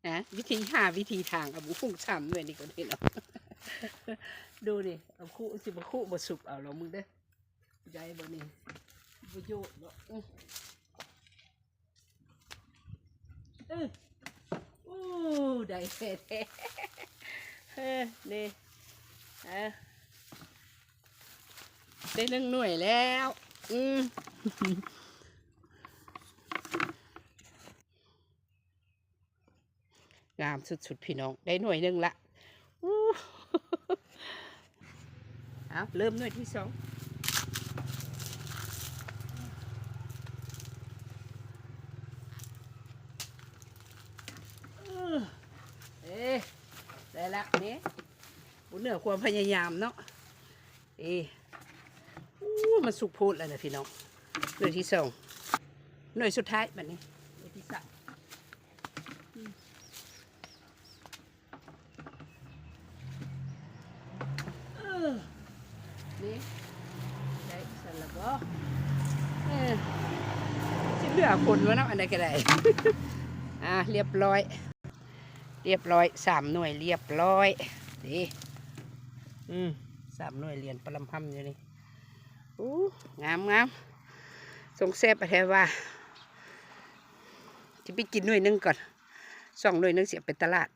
ນະ ວິທີຫາວິທີທາງ ເອົາບຸຫຸງສາມໜ່ວຍນີ້ກ່ອນພີ່ນ້ອງ. ດູນີ້ ເອົາຄຸ ຊິມາຄຸບໍ່ສຸກເອົາລອງເບິ່ງເດີ. ໄດ້ບໍ່ນີ້? ບໍ່ໂຍດບໍ່? ອື ອື ໂອ້ ໄດ້ແທ້ໆ ເອີ ນີ້ ເອີ ໄດ້ໜຶ່ງໜ່ວຍແລ້ວ ອືມ. ງາມສຸດໆ ພີ່ນ້ອງ ໄດ້ໜ່ວຍໜຶ່ງລະ. ອູ້ ເອົາ ເລີ່ມໜ່ວຍທີສອງ. ເອີ ເອີ ໄດ້ລະນີ້ ບໍ່ເໜືອຄວາມພະຍາຍາມເນາະ. ເອີ ໂອ້ ມັນສຸກໂພດແລ້ວນະພີ່ນ້ອງ. ໜ່ວຍທີສອງ ໜ່ວຍສຸດທ້າຍບັດນີ້ ໜ່ວຍທີສາມ ອືມ ເອີ ນີ້ ໄດ້ຊັ້ນລະບໍ? ເອີ ຊິເຫຼືອຄົນວະເນາະ ອັນໃດກໍໄດ້. ອ່າ ລຽບຮ້ອຍ ລຽບຮ້ອຍ ສາມໜ່ວຍລຽບຮ້ອຍ ເດ້ ອືມ ສາມໜ່ວຍລຽນປະລຳພຳຢູ່ນີ້. ອູ້ ງາມໆ ຊົງແຊບແທ້ວ່າ. ຊິໄປກິນໜ່ວຍໜຶ່ງກ່ອນ ສອງໜ່ວຍໜຶ່ງຊິເອົາໄປຕະຫຼາດ.